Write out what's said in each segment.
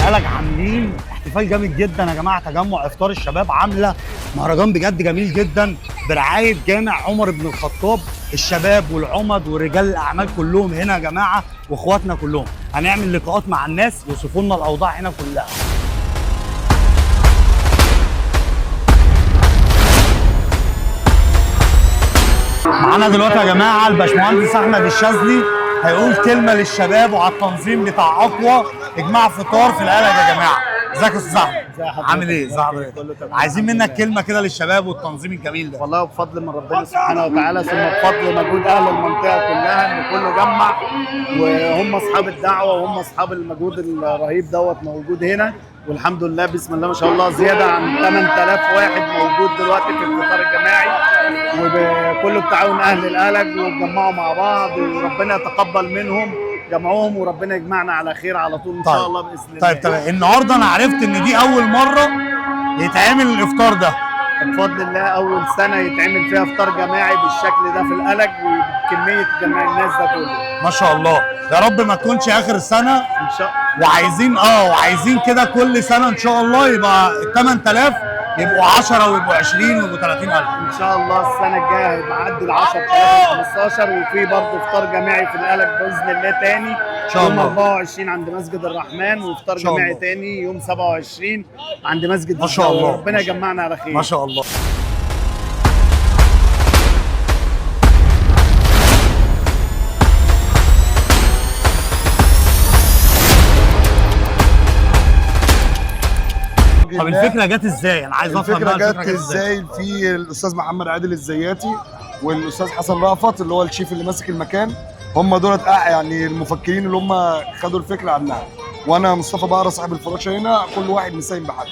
القلق عاملين احتفال جامد جدا يا جماعة. تجمع افطار الشباب عامله مهرجان بجد جميل جدا برعاية جامع عمر بن الخطاب. الشباب والعمد ورجال الاعمال كلهم هنا يا جماعة، واخواتنا كلهم. هنعمل لقاءات مع الناس يوصفوا لنا الاوضاع هنا كلها. معانا دلوقتي يا جماعة الباشمهندس احمد الشاذلي، هيقول كلمة للشباب وعلى التنظيم بتاع اقوى اجماع فطار في القلق يا جماعة. ازيك يا استاذ احمد؟ عامل ايه؟ ازي حضرتك؟ عايزين منك كلمة كده للشباب والتنظيم الجميل ده. والله بفضل من ربنا سبحانه وتعالى، ثم بفضل مجهود اهل المنطقة كلها، ان كله جمع وهم اصحاب الدعوة وهم اصحاب المجهود الرهيب دوت موجود هنا. والحمد لله بسم الله ما شاء الله زيادة عن 8000 واحد موجود دلوقتي في الفطار الجماعي، وكله بتعاون اهل القلق واتجمعوا مع بعض، وربنا يتقبل منهم جمعهم وربنا يجمعنا على خير على طول ان طيب. شاء الله باذن الله. طيب تمام. النهارده انا عرفت ان دي اول مرة يتعمل الافطار ده. بفضل الله اول سنة يتعمل فيها افطار جماعي بالشكل ده في القلق وبكميه جماع الناس ده كله. ما شاء الله، يا رب ما تكونش اخر سنة. ان شاء وعايزين وعايزين كده كل سنة ان شاء الله يبقى ال 8000 يبقوا 10 ويبقوا 20 ويبقوا 30000. ان شاء الله السنة الجاية هيبقى عدي ال 10000 15، وفي برضه افطار جماعي في القلق باذن الله تاني ان شاء يوم الله. 24 عند مسجد الرحمن، وافطار إن شاء جماعي الله. تاني يوم 27 عند مسجد ما شاء الزاوية. الله. ربنا يجمعنا على خير ما شاء الله. طب الفكرة جت ازاي؟ انا عايز افهم الفكرة بقى الفكرة جت ازاي. في الاستاذ محمد عادل الزياتي والاستاذ حسن رأفت اللي هو الشيف اللي ماسك المكان، هم دولت يعني المفكرين اللي هم خدوا الفكرة عنها، وانا مصطفى بقرة صاحب الفراشة هنا، كل واحد مساهم بحد.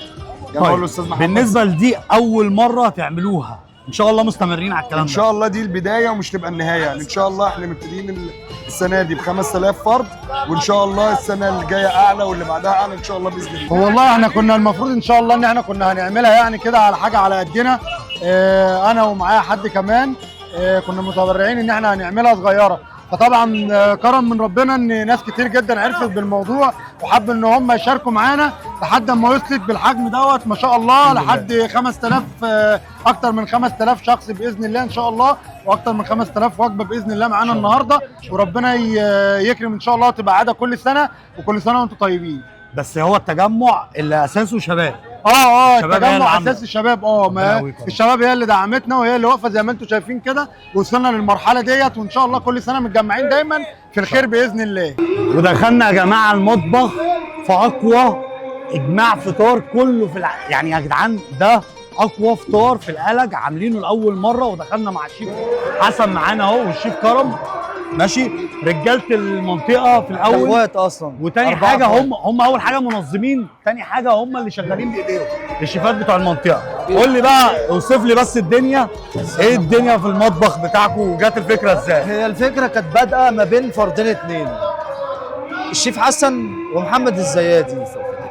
يعني هو الاستاذ محمد بالنسبة لدي اول مرة تعملوها، ان شاء الله مستمرين على الكلام ان ده. شاء الله دي البداية ومش تبقى النهاية، يعني ان شاء الله احنا مبتدئين السنة دي ب 5000 فرد، وان شاء الله السنة الجاية اعلى واللي بعدها اعلى ان شاء الله باذن الله. هو والله احنا كنا المفروض ان شاء الله ان احنا كنا هنعملها يعني كده على حاجة على قدنا، اه انا ومعايا حد كمان، اه كنا متبرعين ان احنا هنعملها صغيرة. فطبعا كرم من ربنا ان ناس كتير جدا عرفت بالموضوع وحبوا ان هم يشاركوا معانا لحد ما وصلت بالحجم دوت ما شاء الله لحد 5000، اكتر من 5000 شخص باذن الله ان شاء الله، واكتر من 5000 وجبة باذن الله معانا النهارده، وربنا يكرم ان شاء الله وتبقى عادة كل سنة، وكل سنة وانتم طيبين. بس هو التجمع اللي اساسه شباب. الشباب هي اللي التجمع عاملة. اساس الشباب. ربنا ما يقويكم. الشباب هي اللي دعمتنا وهي اللي واقفة زي ما انتم شايفين كده، وصلنا للمرحلة ديت، وان شاء الله كل سنة متجمعين دايما في الخير باذن الله. ودخلنا يا جماعة المطبخ في اقوى اجماع فطار كله في يعني يا جدعان ده اقوى فطار في القلق عاملينه لاول مرة. ودخلنا مع الشيف حسن معانا اهو والشيف كرم، ماشي رجاله المنطقة في الاول اخوات اصلا. وتاني أربعة حاجة أخوات. هم اول حاجة منظمين، تاني حاجة هم اللي شغالين بايديهم الشيفات بتوع المنطقة. قول لي بقى، اوصف لي بس الدنيا، ايه الدنيا في المطبخ بتاعكم وجات الفكرة ازاي؟ هي الفكرة كانت بادئه ما بين فردين اتنين، الشيف حسن ومحمد الزياتي،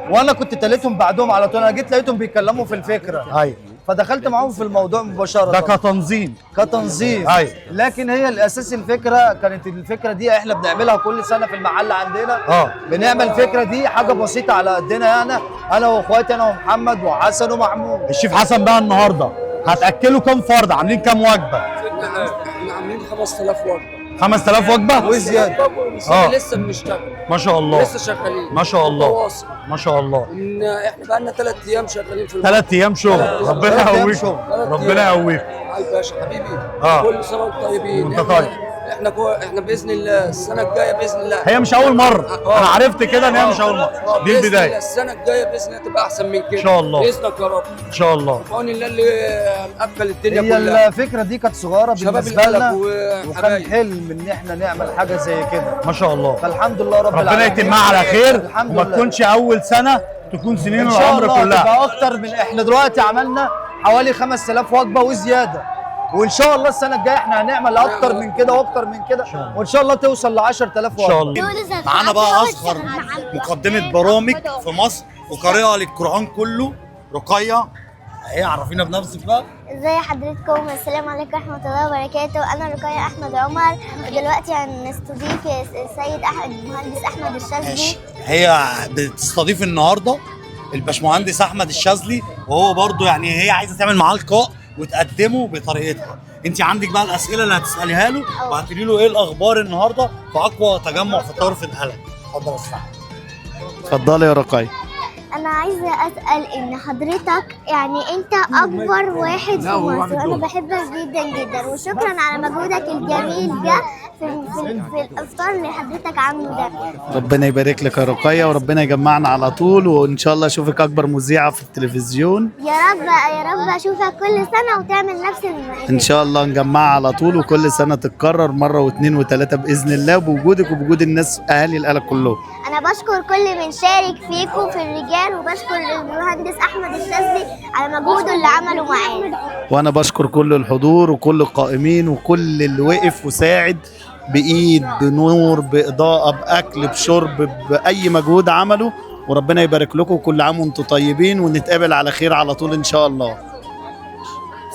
وانا كنت تالتهم بعدهم على طول. انا جيت لقيتهم بيتكلموا في الفكرة، ايوه فدخلت معاهم في الموضوع مباشرة. ده كتنظيم. كتنظيم. أيوة. لكن هي الاساس الفكرة كانت الفكرة دي احنا بنعملها كل سنة في المحل عندنا. بنعمل الفكرة دي حاجة بسيطة على قدنا، يعني انا واخواتي، انا ومحمد وحسن ومحمود. الشيف حسن بقى النهارده هتاكلوا كام فرد؟ عاملين كام وجبة؟ احنا عاملين 5000 وجبة. 5000 وجبة وزيادة. لسه بنشتغل. ما شاء الله. لسه شغالين. ما شاء الله. متواصل. ما شاء الله. إن احنا بقى لنا 3 ايام شغالين في المطعم. 3 ايام شغل. ربنا تلات أيام يقويكم. شغل. تلات ربنا أيام. يقويكم. عايز باشا حبيبي. كل سنة وانتم طيبين. وانت طيب. احنا باذن الله السنة الجاية باذن الله. هي مش اول مرة، انا عرفت كده ان هي مش اول مرة، دي بإذن الله البداية. السنة الجاية باذن الله تبقى احسن من كده ان شاء الله. باذنك يا رب. ان شاء الله. بعون الله اللي مقفل الدنيا هي كلها. الفكرة دي كانت صغيرة شباب بالنسبة القلق لنا، وكان وحبايب. حلم ان احنا نعمل حاجة زي كده. ما شاء الله. فالحمد لله رب ربنا العالمين. يتمها على خير، الحمد وما لله. تكونش اول سنة، تكون سنين ان شاء العمر الله كلها. تبقى اكتر من احنا دلوقتي عملنا حوالي 5000 وجبة وزيادة، وان شاء الله السنة الجاية احنا هنعمل اكتر من كده واكتر من كده، وان شاء الله توصل ل 10000 وجبة ان شاء الله. معانا بقى اصغر مقدمه برامج في مصر وقارئه للقران كله، رقيه ايه عرفينا بنفسك بقى. ازي حضرتكم؟ السلام عليكم ورحمة الله وبركاته. أنا رقية أحمد عمر، ودلوقتي هنستضيف السيد أحمد المهندس أحمد الشاذلي. ماشي، هي بتستضيف النهارده الباشمهندس احمد الشاذلي، وهو برضو يعني هي عايزه تعمل معاه لقاء وتقدمه بطريقتها. انت عندك بقى الاسئلة اللي هتساليها له وهتقولي له ايه الاخبار النهارده في اقوى تجمع فطار في القلق. اتفضل يا استاذ. اتفضلي يا رقية. أنا عايزة أسأل إن حضرتك يعني أنت أكبر واحد في مصر، وأنا بحبك جدا جدا، وشكرا على مجهودك الجميل ده في الإفطار اللي حضرتك عامله ده. ربنا يبارك لك يا رقية، وربنا يجمعنا على طول، وان شاء الله اشوفك اكبر مذيعة في التلفزيون. يا رب يا رب أشوفك كل سنة وتعمل نفس المجهود. ان شاء الله نجمعها على طول، وكل سنة تتكرر مرة واثنين وثلاثة بإذن الله، بوجودك وبوجود الناس اهالي القلق كلهم. أنا بشكر كل من شارك فيكم في الرجال، وبشكر المهندس أحمد الشاذلي على مجهوده اللي عمله معانا. وانا بشكر كل الحضور وكل القائمين وكل اللي وقف وساعد بايد، بنور، باضاءه، باكل، بشرب، باي مجهود عمله، وربنا يبارك لكم، وكل عام وانتم طيبين، ونتقابل على خير على طول ان شاء الله.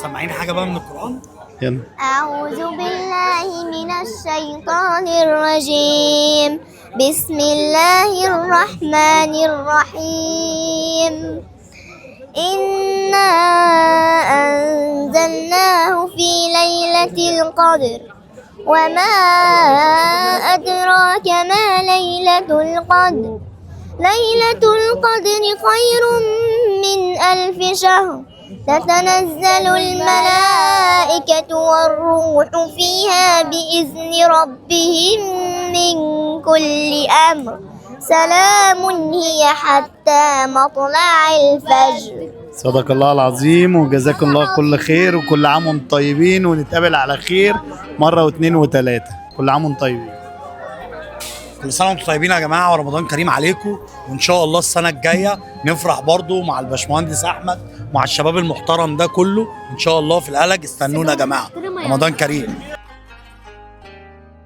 سامعين حاجة بقى من القران؟ يلا. أعوذ بالله من الشيطان الرجيم، بسم الله الرحمن الرحيم. إنا أنزلناه في ليلة القدر، وما أدراك ما ليلة القدر. ليلة القدر خير من 1000 شهر، تتنزل الملائكة والروح فيها بإذن ربهم من كل أمر، سلام هي حتى مطلع الفجر. صدق الله العظيم، وجزاكم الله كل خير، وكل عام وانتم طيبين، ونتقابل على خير مرة واثنين وثلاثة. كل عام وانتم طيبين. كل سنة وانتم طيبين يا جماعة، ورمضان كريم عليكم، وان شاء الله السنة الجاية نفرح برضو مع الباشمهندس احمد ومع الشباب المحترم ده كله ان شاء الله في القلق. استنونا يا جماعة، رمضان كريم.